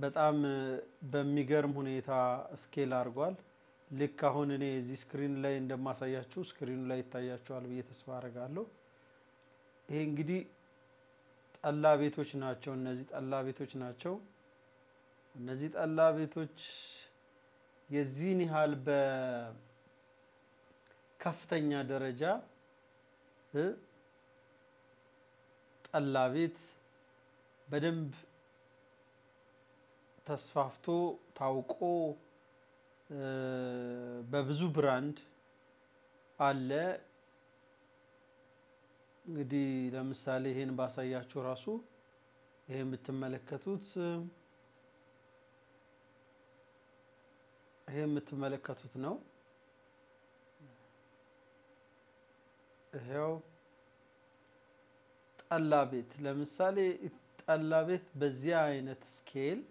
በጣም በሚገርም ሁኔታ scale አድርጓል። ልክ አሁን እኔ እዚህ screen ላይ እንደማሳያችሁ screen ኑ ላይ ይታያችኋል ብዬ ተስፋ አደርጋለሁ። ይሄ እንግዲህ ጠላ ቤቶች ናቸው። እነዚህ ጠላ ቤቶች ናቸው። እነዚህ ጠላ ቤቶች የዚህን ያህል በከፍተኛ ደረጃ ጠላ ቤት በደንብ ተስፋፍቶ ታውቆ በብዙ brand አለ። እንግዲህ ለምሳሌ ይሄን ባሳያችሁ ራሱ ይሄን ብትመለከቱት ይሄ የምትመለከቱት ነው። ይሄው ጠላ ቤት ለምሳሌ ጠላ ቤት በዚያ አይነት scale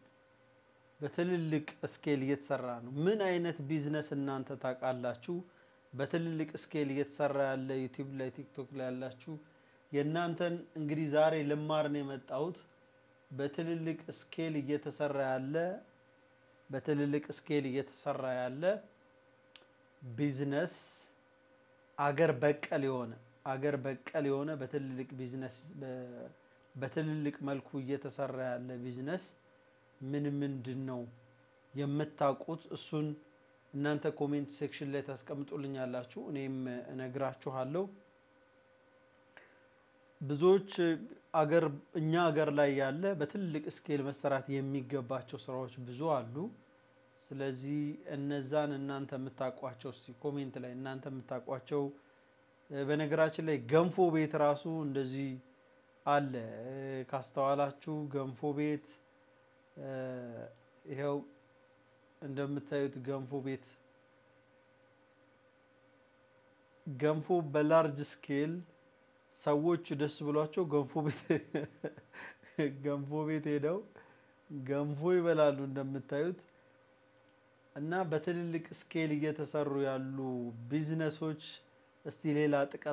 በትልልቅ scale እየተሰራ ነው። ምን አይነት ቢዝነስ እናንተ ታውቃላችሁ? በትልልቅ scale እየተሰራ ያለ YouTube ላይ፣ TikTok ላይ ያላችሁ የእናንተን እንግዲህ ዛሬ ልማር ነው የመጣሁት። በትልልቅ scale እየተሰራ ያለ፣ በትልልቅ scale እየተሰራ ያለ ቢዝነስ፣ አገር በቀል የሆነ፣ አገር በቀል የሆነ በትልልቅ ቢዝነስ በትልልቅ መልኩ እየተሰራ ያለ ቢዝነስ ምን ምንድን ነው የምታውቁት? እሱን እናንተ comment section ላይ ታስቀምጡልኛላችሁ፣ እኔም እነግራችኋለሁ። ብዙዎች አገር እኛ አገር ላይ ያለ በትልቅ scale መሰራት የሚገባቸው ስራዎች ብዙ አሉ። ስለዚህ እነዛን እናንተ የምታውቋቸው እስቲ comment ላይ እናንተ የምታውቋቸው። በነገራችን ላይ ገንፎ ቤት ራሱ እንደዚህ አለ። ካስተዋላችሁ ገንፎ ቤት ይኸው እንደምታዩት ገንፎ ቤት፣ ገንፎ በ large scale ሰዎች ደስ ብሏቸው ገንፎ ቤት ሄደው ገንፎ ይበላሉ እንደምታዩት። እና በትልልቅ scale እየተሰሩ ያሉ ቢዝነሶች እስቲ ሌላ ጥቀሱ።